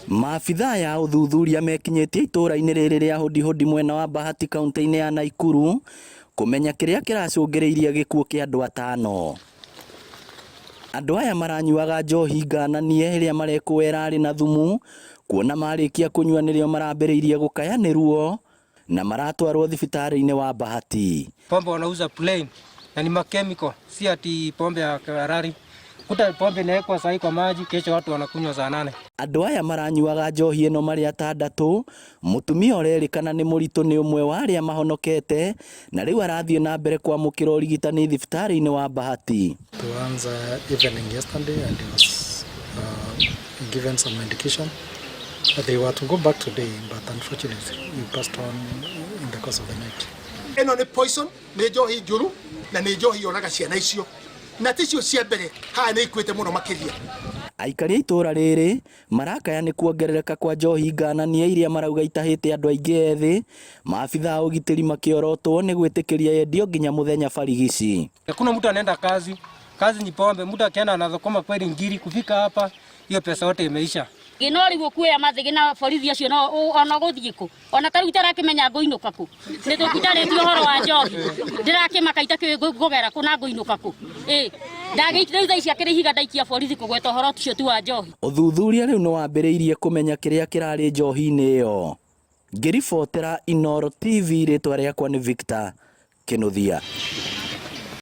Maabithaa ya ũthuthuria mekinyĩtie itũũra-inĩ rĩrĩ rĩa Hũdihũdi mwena wa Bahati kaunti-inĩ ya Naikuru kũmenya kĩrĩa kĩracũngĩrĩirie gĩkuũ kĩa andũ atano. Andũ aya maranyuaga njohi ngananie ĩrĩa marekũĩra arĩ na thumu kuona marĩkia kũnyua nĩrĩo marambĩrĩirie gũkaya nĩ ruo na maratwarwo thibitarĩ-inĩ wa Bahati. Pombe wanauza plain na ni makemiko, si ati pombe ya harari. Kuta pombe inawekwa sahi kwa maji, kesho watu wanakunywa saa 8. Andũ aya maranyuaga njohi ĩno marĩ atandatũ, mũtumia ũrerĩkana nĩ mũritũ nĩ ũmwe wa arĩa mahonokete na rĩu arathiĩ na mbere kwamũkĩra ũrigitani thibitarĩ-inĩ wa Bahati. Tuanza evening yesterday and he was given some medication. But they were to go back today, but unfortunately he passed on in the course of the night. Ĩno nĩ poison, nĩ njohi njũru na nĩ njohi yoraga ciana icio, na ticio cia mbere haha nĩ ikuĩte mũno makĩria. Aikari a itũũra rĩrĩ marakaya nĩ kuongerereka kwa njohi ngananie iria marauga itahĩte andũ aingĩ ethĩ, maabithaa a ũgitĩri makĩorotwo nĩ gwĩtĩkĩria yendio nginya mũthenya barigici. Hakuna mtu anaenda kazi, kazi ni pombe. Mtu akienda anadhokoma kweli ngiri, kufika hapa hiyo pesa yote imeisha. No rĩu ũkuoya mathĩgĩ na borithi acio no ona gũthiĩ kũ ona ta rĩu itarakĩmenya ngũinũka kũ nĩ tũkundarĩtie ũhoro wa njohi ndĩrakĩmaka itakĩũĩ ngũgera kũ na ngũinũka kũ ĩ ndagĩikire rĩu thaa ici akĩrĩ ihiga ndaikia borithi kũgweta ũhoro ũcio ti wa njohi. Ũthuthuria rĩu nĩ wambĩrĩirie kũmenya kĩrĩa kĩrarĩ njohi-inĩ ĩyo. Ngĩribotera Inooro TV rĩtwa rĩakwa nĩ Victor Kĩnuthia.